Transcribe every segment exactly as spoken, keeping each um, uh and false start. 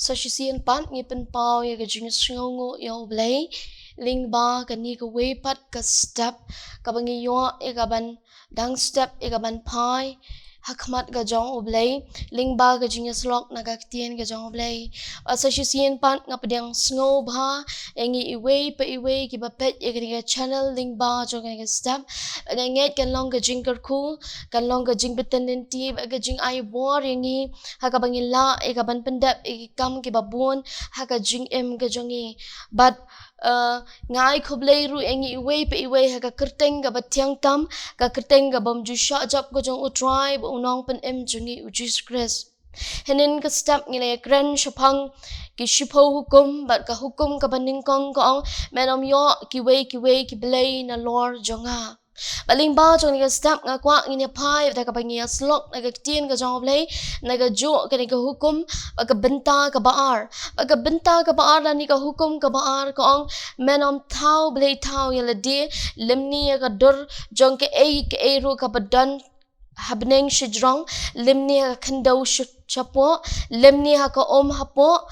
Sa shisien pat ngi pynpaw ïa ka jingsngewnguh ïa U Blei lyngba kane kawei pat ka step kaba ngi ïoh ïa ka ban dang step ïa ka ban phai ha khmat ka jong U Blei lyngba ka jingïasyllok na ka ktien ka jong U Blei. Bad sa shisien pat nga pdiang sngewbha ïa ngi iwei pa iwei kiba peit ïa kane ka channel lyngba jong kane ka step. Nga ngeit kan long ka jingkyrkhu, kan long ka jingbteng lynti bad ka jingai bor ïa ngi ha kaba ngi lah ïa ka ban pyndep ïa ki kam kiba bun ha ka jingim ka jong ngi. Bad uh, nga ai khublei ruh ïa ngi iwei pa iwei ha ka kyrteng kaba thiang tam, ka kyrteng kaba ym ju shah jop ka jong U Trai bad U Nongpynim jong ngi U Jisu Khrist. Hynnin ka step ngi la ïakren shaphang ki shiphew hukum bad ka hukum kaba nyngkong ka ong, men ym ïoh kiwei kiwei ki blei nalor jong nga. Bad lyngba jong kane ka step nga kwah ngin ïa phai da kaba ngi ïasyllok na ka ktien ka jong U Blei, na kajuh kane ka hukum bad ka bynta kaba ar. Bad ka bynta kaba ar lane ka hukum kaba ar ka ong, men ym thaw blei thaw ïa lade, lymne ïa ka dur jong kaei kaei ruh kaba don ha bneng shajrong, lymne ha ka khyndew sha, shapoh, lymne ha ka um hapoh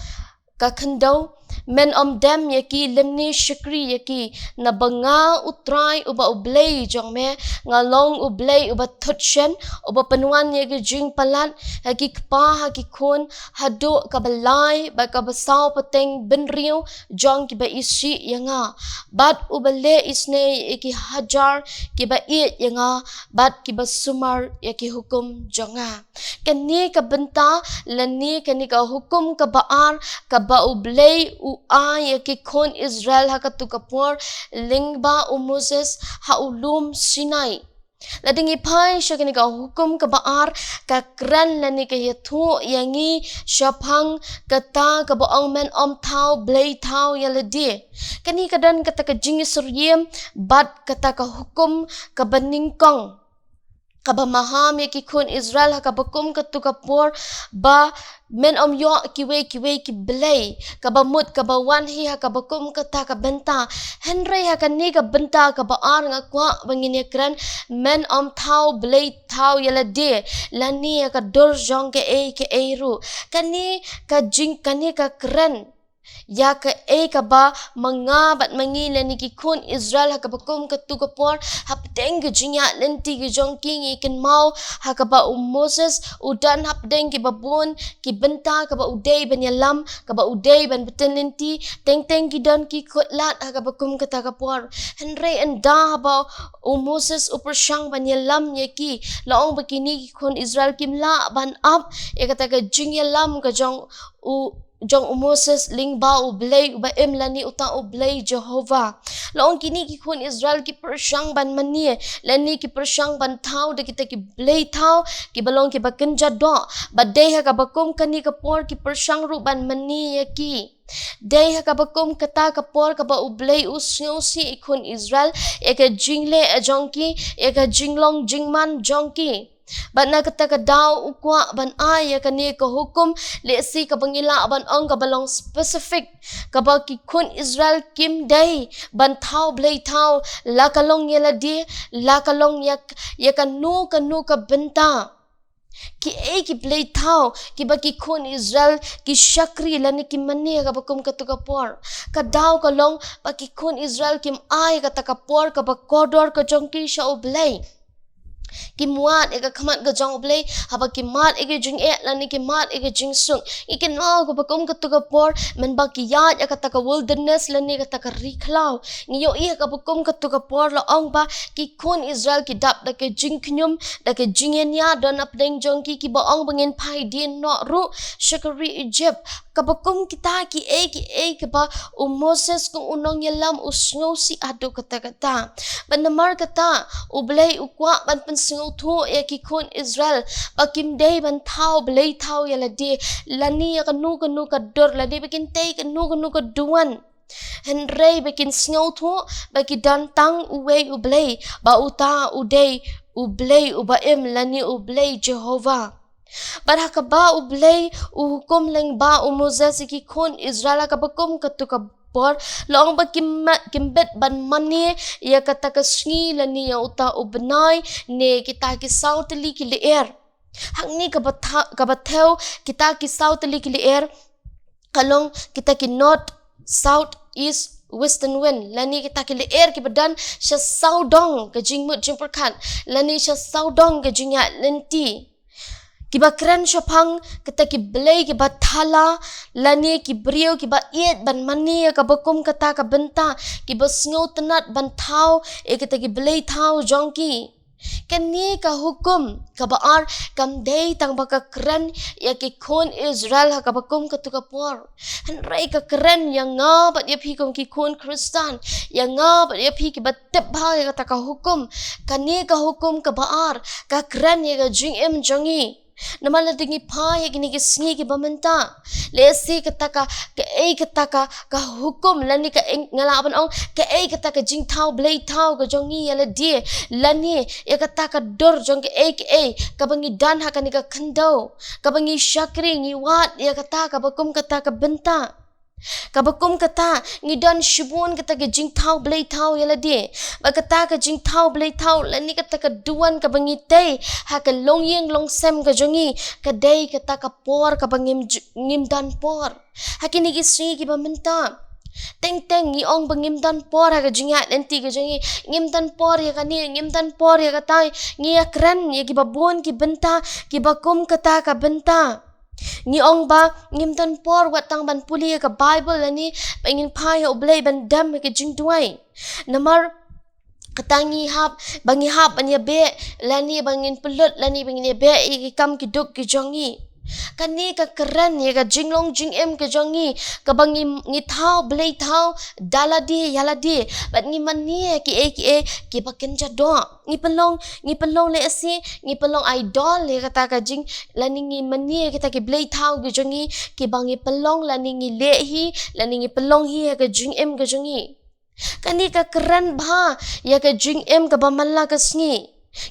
ka khyndew. Men ym dem ïa ki lymne shakri ïa ki, naba nga U Trai uba U Blei jong me, nga long U Blei uba thut shen, uba pynwan ïa ki jingpalat ha ki kpa ha ki khun, haduh kaba lai bad kaba saw pateng bynriew jong kiba isih ïa nga, bad uba leh isynei ïa ki hajar kiba ïeit ïa nga bad kiba sumar ïa ki hukum jong nga. Kane ka bynta lane kane ka hukum kaba ar kaba U Blei u ai ïa ki khun Israel ha katu ka por lyngba u Moses ha u lum Sinai. Lada ngi phai sha kane ka hukum kaba ar, ka kren lane ka ïathuh ïa ngi shaphang kata kaba ong men ym thaw blei thaw ïa lade. Kane ka don kata ka jingïasyriem bad kata ka hukum kaba nyngkong kaba maham ïa ki khun Israel ha kaba kum katu ka por ba men ym ïoh kiwei kiwei ki blei, kaba mut kaba wan hi ha kaba kum kata ka bynta. Hynrei ha kane ka bynta kaba ar nga kwah ba ngin ïakren, men ym thaw blei thaw ïa lade lane ïa ka dur jong kaei kaei ruh. Kane ka jing, kane ka kren ïa kaei kaba ma nga bad ma ngi lane ki khun Israel ha kaba kum katu ka por, hapdeng ka jingïaid lynti ka jong ki, ngi kynmaw ha kaba u Moses u don hapdeng kiba bun ki bynta kaba u dei ban ïalam, kaba u dei ban bteng lynti. Teng teng ki don ki khuslai ha kaba kum kata ka por. Hynrei ynda haba u Moses u pyrshang ban ïalam ïa ki, la ong ba kine ki khun Israel kim lah ban ap ïa kata ka jingïalam ka jong u, jong u Moses lyngba U Blei uba im lane uta U Blei Jehovah. La ong kine ki khun Israel ki pyrshang ban mane lane ki pyrshang ban thaw da kita ki blei thaw kiba long kiba kynja doh. Bad dei ha kaba kum kane ka por ki pyrshang ruh ban mane ïa ki. Dei ha kaba kum kata ka por kaba U Blei u sngewsih ïa ki khun Israel ïa ka jingleh jong ki, ïa ka jinglong jingman jong ki. Bad na kata ka daw u kwah ban ai ïa kane ka hukum, lehse kaba ngi lah ban ong kaba long specific, kaba ki khun Israel kim dei ban thaw blei thaw, la ka long ïa lade, la ka long ïa, ïa kano kano ka bynta. Kiei ki blei thaw kiba ki khun Israel ki shakri lane ki mane ha kaba kum katu ka por? Ka daw ka long ba ki khun Israel kim ai kata ka por kaba kordor ka jong ki sha U Blei. Kim wad ïa ka khmat ka jong U Blei haba ki mad ïa ka jingeh lane ki mad ïa ka jingsuk. Ngi kynmaw ha kaba kum katu ka por mynba ki ïaid ïa kata ka wilderness lane kata ka ri khlaw. Ngi ïohi ha kaba kum katu ka por la ong ba ki khun Israel ki dap da ka jingkhñium, da ka jingïania don hapdeng jong ki, kiba ong ba ngin phai dien noh ruh sha ka ri Egypt. Kaba kum kita kiei kiei kaba u Moses kum u nongïalam u sngewsih haduh katta katta. Bad namar kata U Blei u kwah ban pynsngewthuh ïa ki khun Israel ba kim dei ban thaw blei thaw ïa lade lane ïa kano kano ka dur lane ba kin tei kano kano ka duwan. Hynrei ba kin sngewthuh ba ki don tang uwei U Blei, ba uta u dei U Blei uba im lane U Blei Jehovah. Bad ha kaba U Blei u hukum lyngba u Moses ïa ki khun Israel ha kaba kum katu ka por, la ong ba kim ma-, kim bit ban mane ïa kata ka sngi lane ïa uta u bnai ne kita ki saw tylli ki lyer. Hangne kaba tha-, kaba thew kita ki saw tylli ki lyer, ka long kita ki north, south, east, western wind, lane kita ki lyer kiba don sha sawdong ka jingmut jingpyrkhat, lane sha sawdong ka jingïaid lynti. Kiba kren shaphang kita ki blei kiba thala, lane ki briew kiba ïeit ban mane ïa kaba kum kata ka bynta, kiba sngewtynnat ban thaw ïa kita ki blei thaw jong ki. Kane ka hukum kaba ar kam dei tang ba ka kren ïa ki khun Israel ha kaba kum katu ka por. Hynrei ka kren ïa nga bad ïa phi kum ki khun Khristan, ïa nga bad ïa phi kiba tip bha ïa kata ka hukum. Kane ka hukum kaba ar ka kren ïa ka jingim jong ngi. Namar lada ngi phai ïa kine ki sngi kiba mynta, lehse kata ka, kaei kata ka, ka hukum, lane kaei, nga lah ban ong, kaei kata ka jingthaw blei thaw ka jong ngi ïa lade, lane ïa kata ka dur jong kaei kaei kaba ngi don ha kane ka khyndew, kaba ngi shakri, ngi wad ïa kata kaba kum kata ka bynta. Kaba kum kata, ngi don shibun kata ka jingthaw blei thaw ïa lade. Bad kata ka jingthaw blei thaw, lane kata ka duwan kaba ngi tei ha ka longïing longsem ka jong ngi, ka dei kata ka por kaba ngim ju-, ngim don por. Ha kine ki sngi kiba mynta, teng teng ngi ong ba ngim don por ha ka jingïaid lynti ka jong ngi, ngim don por ïa kane, ngim don por ïa katai, ngi ïakren ïa kiba bun ki bynta kiba kum kata ka bynta. Ngi ong ba ngim don por wat tang ban pule ïa ka Bible, lane ba ngin phai ha U Blei ban dem ha ka jingduwai. Namar kata ngi hap, ba ngi hap ban ïabeh, lane ba ngin pynlut, lane ba ngin ïabeh ïa ki kam ki duk ki jong ngi. Kane ka kren ïa ka jinglong jingim ka jong ngi, kaba ngi, ngi thaw blei thaw da lade ïa lade, bad ngi mane ïa kiei kiei kiba kynja doh. Ngi pynlong, ngi pynlong lehse, ngi pynlong idol ïa kata ka jing, lane ngi mane ïa kita ki blei thaw ki jong ngi, kiba ngi pynlong, lane ngi leh hi, lane ngi pynlong hi ha ka jingim ka jong ngi. Kane ka kren bha ïa ka jingim kaba man la ka sngi.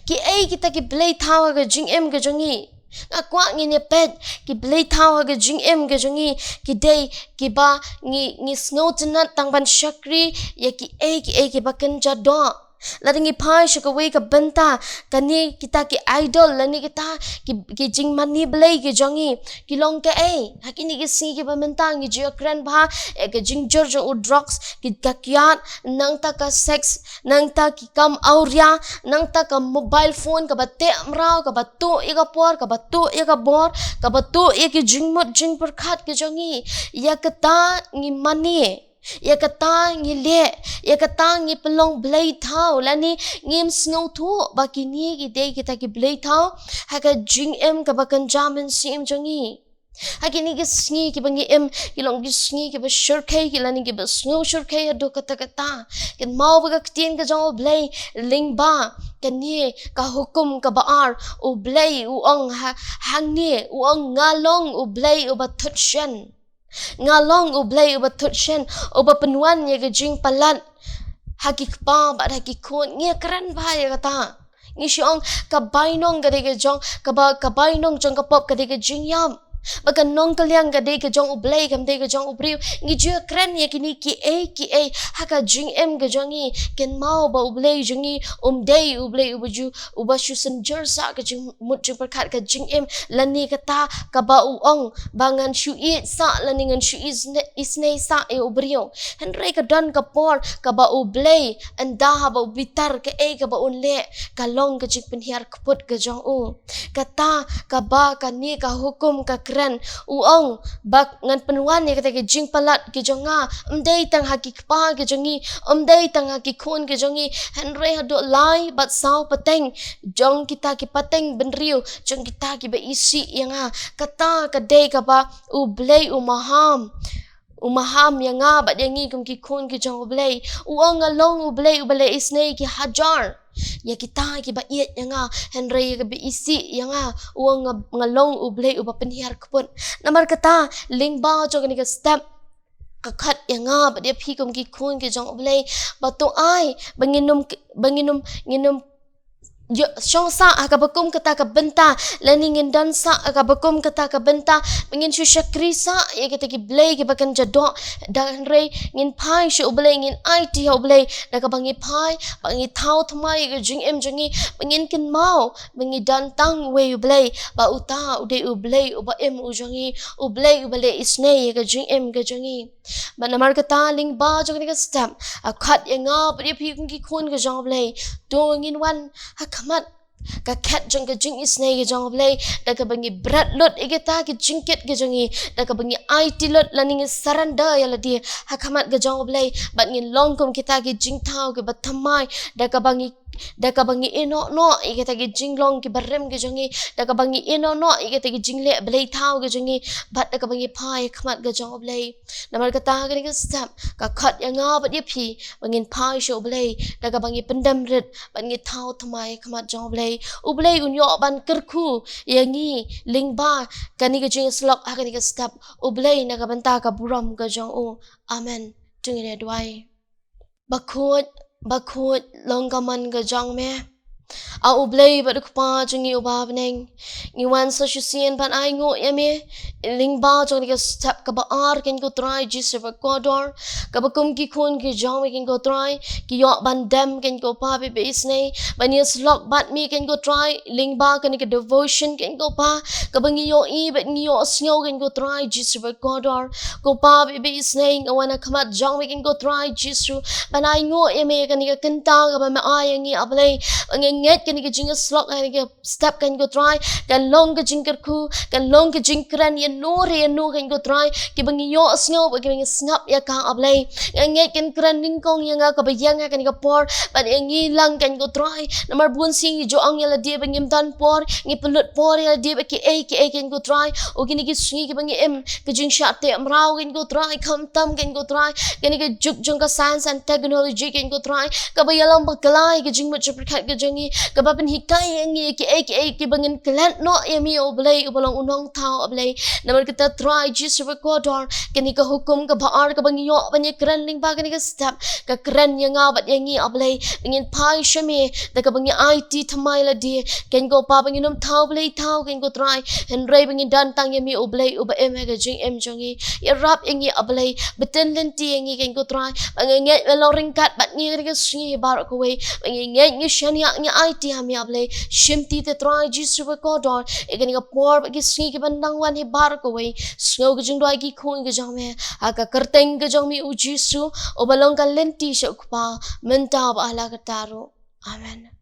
Kiei kita ki blei thaw ha ka jingim ka jong ngi? Nga kwah ngin ïa peit, ki blei thaw ha ka jingim ka jong ngi ki dei kiba ngi, ngi sngewtynnat tang ban shakri ïa kiei kiei kiba kynja doh. Lada ngi phai sha kawei ka bynta, kane kita ki idol, lane kita ki, ki jingmane blei ki jong ngi, ki long kaei? Ha kine ki sngi kiba mynta ngi ju ïakren bha ïa ka jingjur jong u drugs, ki, ka kiad, nangta ka sex, nangta ki kam awria, nangta ka mobile phone kaba teh mraw, kaba tuh ïa ka por, kaba tuh ïa ka bor, kaba tuh ïa ki jingmut jingpyrkhat ki jong ngi. Ïa kata ngi mane, ïa kata ngi leh, ïa kata ngi pynlong blei thaw, lane ngim sngewthuh ba kine ki dei kita ki blei thaw ha ka jingim kaba kynja mynsiem jong ngi. Ha kine ki sngi kiba ngi im, ki long ki sngi kiba shyrkhei, ki lane kiba sngew shyrkhei haduh katta katta. Kynmaw ba ka ktien ka jong U Blei lyngba kane ka hukum kaba ar, U Blei u ong ha, hangne, u ong, "Nga long U Blei uba thut shen. Nga long U Blei uba thut shen, uba pynwan ïa ka jingpalat ha ki kpa bad ha ki khun." Ngi ïakren bha ïa kata. Ngi shu ong ka bainong ka dei ka jong, kaba, ka bainong jong ka pop ka dei ka jingïap. Ba ka nongkylliang ka dei ka jong U Blei, kam dei ka jong u briew. Ngi ju ïakren ïa kine kiei kiei ha ka jingim ka jong ngi. Kynmaw ba U Blei jong ngi um dei U Blei uba ju, uba shu synjor sah ka jingmut jingpyrkhat ka jingim, lane kata kaba u ong ba ngan shu ïeit sah lane ngan shu isne-, isnei sah ïa u briew. Hynrei ka don ka por kaba U Blei, ynda haba u bitar, kaei kaba un leh ka long ka jingpynhiar kput ka jong u. Kata kaba kane ka hukum ka kren, u ong ba ngan pynwan ïa kata ka jingpalat ka jong nga, ym dei tang ha ki kpa ki jong ngi, ym dei tang ha ki khun ki jong ngi, hynrei haduh lai bad saw pateng jong kita ki pateng bynriew, jong kita kiba isih ïa nga. Kata ka dei kaba U Blei u maham. U maham ïa nga bad ïa ngi kum ki khun ki jong U Blei. U ong, "Nga long U Blei uba leh isnei ki hajar ïa kita kiba ïeit ïa nga, hynrei ïa kiba isih ïa nga, u ong, nga, nga long U Blei uba pynhiar kput." Namar kata, lyngba jong kane ka step, ka khot ïa nga bad ïa phi kum ki khun ki jong U Blei ba to ai ba ngin ym, ba ngin ym, ngin ym ïoh shong sah ha kaba kum kata ka bynta, lane ngin don sah ha kaba kum kata ka bynta ba ngin shu shakri sah ïa kita ki blei kiba kynja doh. Da hynrei ngin phai sha U Blei, ngin aiti ha U Blei da kaba ngi phai, ba ngi thaw thymmai ïa ka jingim jong ngi, ba ngin kynmaw ba ngi don tang uwei U Blei, ba uta u dei U Blei uba im u jong ngi, U Blei uba leh isynei ïa ka jingim ka jong ngi. Bad namar kata lyngba jong kane ka step, a khot ïa nga bad ïa phi kum ki khun ka jong U Blei, to ngin wan ha khmat ka khet jong ka jingisynei ka jong U Blei, da kaba ngi bret lut ïa kita ki jingkit ka jong ngi, da kaba ngi aiti lut lane ngi surrender ïa lade ha khmat ka jong U Blei, bad ngin long kum kita ki jingthaw kiba thymmai, da kaba ngi da kaba ngi ïehnoh noh ïa kita ki jinglong kiba rim ki jong ngi, da kaba ngi ïehnoh noh ïa kita ki jingleh blei thaw ki jong ngi, bad da kaba ngi phai ha khmat ka jong U Blei. Namar kata ha kane ka step, ka khot ïa nga bad ïa phi ba ngin phai sha U Blei da kaba ngi pyndem rit bad ngi thaw thymmai ha khmat jong U Blei. U Blei un ïoh ban kyrkhu ïa ngi lyngba kane ka jingïasyllok ha kane ka step. U Blei na ka bynta ka burom ka jong u. Amen. To ngin ïa duwai. Bakhuid, bakhuid long ka mon ka jong me, A U Blei bad U Kpa jong ngi uba ha bneng. Ngi wan sa shisien ban ainguh ïa me lyngba jong kane ka step kaba ar, Kynrad ko Trai Jisu bakordor, kaba kum ki khun ki jong me, Kynrad ko Trai, ki ïoh ban dem, Kynrad ko Pa ba ïeit ba isynei, ban ïasyllok bad me, Kynrad ko Trai, lyngba kane ka devotion, Kynrad ko Pa, kaba ngi ïohi bad ngi ïohsngew, Kynrad ko Trai Jisu bakordor. Ko Pa ba ïeit ba isynei, nga wan ha khmat jong me, Kynrad ko Trai Jisu, ban ainguh ïa me kane ka kynta kaba me ai ïa ngi, A Blei. Ba ngi ngeit kane ka jingïasyllok, kane ka step, Kynrad ko Trai, kan long ka jingkyrkhu, kan long ka jingkren ïa no re ïa no, Kynrad ko Trai, kiba ngi ïohsngew bad kiba ngi sngap ïa ka, A Blei. Nga ngeit kan kren nyngkong ïa nga kaba ïeng ha kane ka por, bad ïa ngi lang, Kynrad ko Trai. Namar bun sien ngi ju ong ïa lade ba ngim don por, ngi pynlut por ïa lade bad kiei kiei, Kynrad ko Trai. Oh kine ki sngi kiba ngi im, ka jingshah teh mraw, Kynrad ko Trai, khamtam, Kynrad ko Trai, kane ka juk jong ka science and technology, Kynrad ko Trai, kaba ïalam bakla ïa ka jingmut jingpyrkhat ka jong ngi, kaba pynhikai ïa ngi ïa kiei kiei kiba ngin klet noh ïa me, A Blei uba long u nongthaw, A Blei. Namar kata Trai Jisu bakordor, kane ka hukum kaba ar kaba ngi ïoh ban ïakren lyngba kane ka step, ka kren ïa nga bad ïa ngi, A Blei, ba ngin phai sha me da kaba ngi aiti thymmai lade, Kynrad ko Pa, ba ngin ym thaw blei thaw, Kynrad ko Trai, hynrei ba ngin don tang ïa me, U Blei uba im ha ka jingim jong ngi. Ïarap ïa ngi, A Blei, btin lynti ïa ngi, Kynrad ko Trai, ba ngi ngeit me long ryngkat bad ngi ha kane ka sngi hi baroh kawei, ba ngi ngeit, ngi shaniah, ngi aiti ha me, A Blei. Shimti te Trai Jisu bakordor ïa kane ka por bad ki sngi kiban dang wan hi baroh kawei. Sngew ka jingduwai ki khun ki jong me ha ka kyrteng ka jong me, U Jisu, uba long ka lynti sha U Kpa, mynta bad hala katta ruh. Amen.